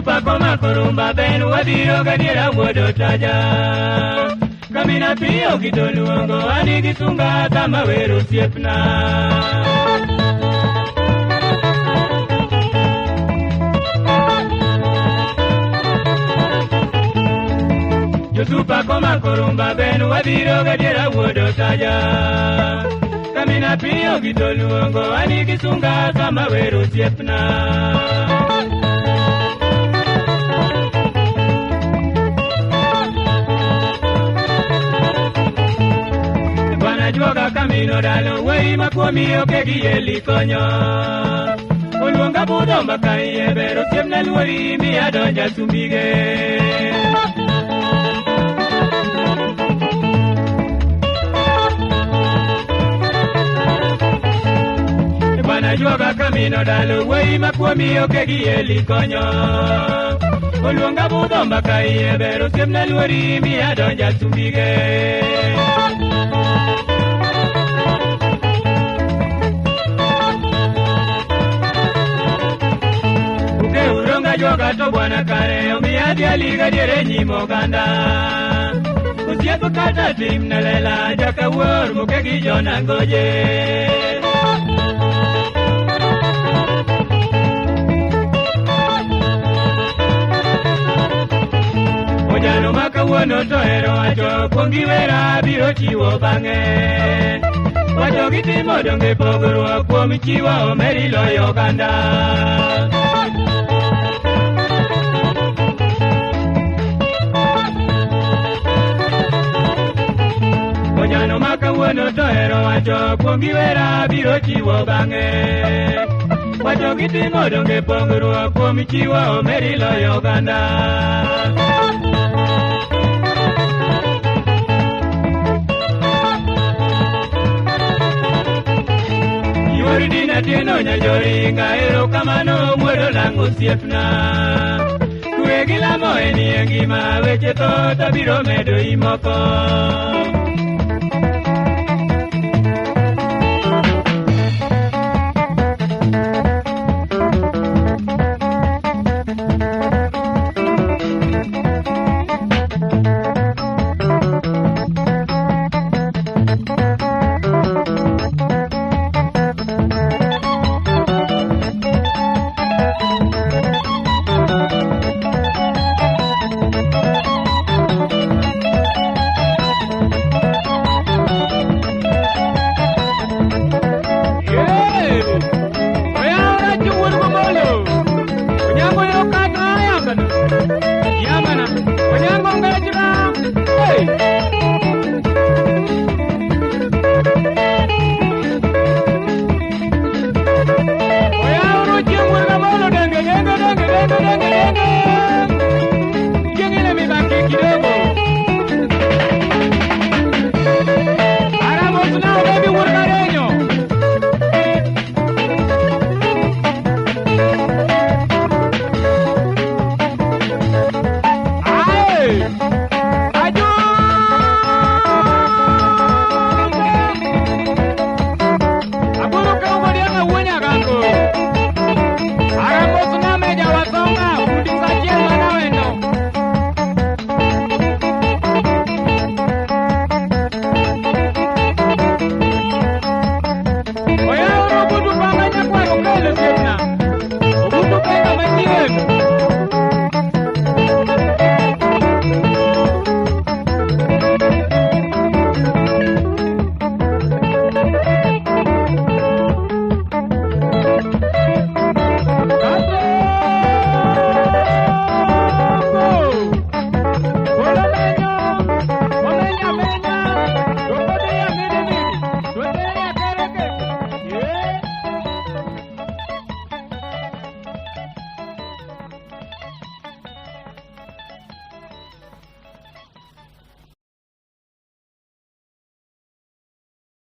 Jotupa komako rumba ben wabiro gadiera wuod Otaja. Kamina piyo kitoluongo an gi sunga sama wero osiepna. Jotupa komako rumba ben wabiro gadiera wuod Otaja. Kamina piyo kitoluongo an gi sunga sama wero osiepna. Juoga kamino dalo wei makuomi oke gi eli konyo. Oluonga budho mbaka iye ber osiepna luori mi adonja sumbige. Bwana juoga kamino dalo wei makuomi oke gi eli konyo. Oluonga budho mbaka iye ber osiepna luori mi adonja sumbige. Juoga to bwana kare omiya dhiali gadier nyim oganda. Osiep kata timne lela jaka wuor moke gi jonangoje. Ojano ma kawuono to hero wacho kuong giwera biro chiwo bang'e. Wacho gi timo donge pogruok kuom chiwo omeri loyo oganda. Ojano ma kawuono to hero wacho kuong giwera biro chiwo bang'e. Wacho gi timo donge pogruok kuom chiwo omeri loyo oganda. Yuor dina tieno nyajoringa erokamano muodo lang' osiepna. Kwe gi lamo enie ngima weche thoth abiro medo imoko.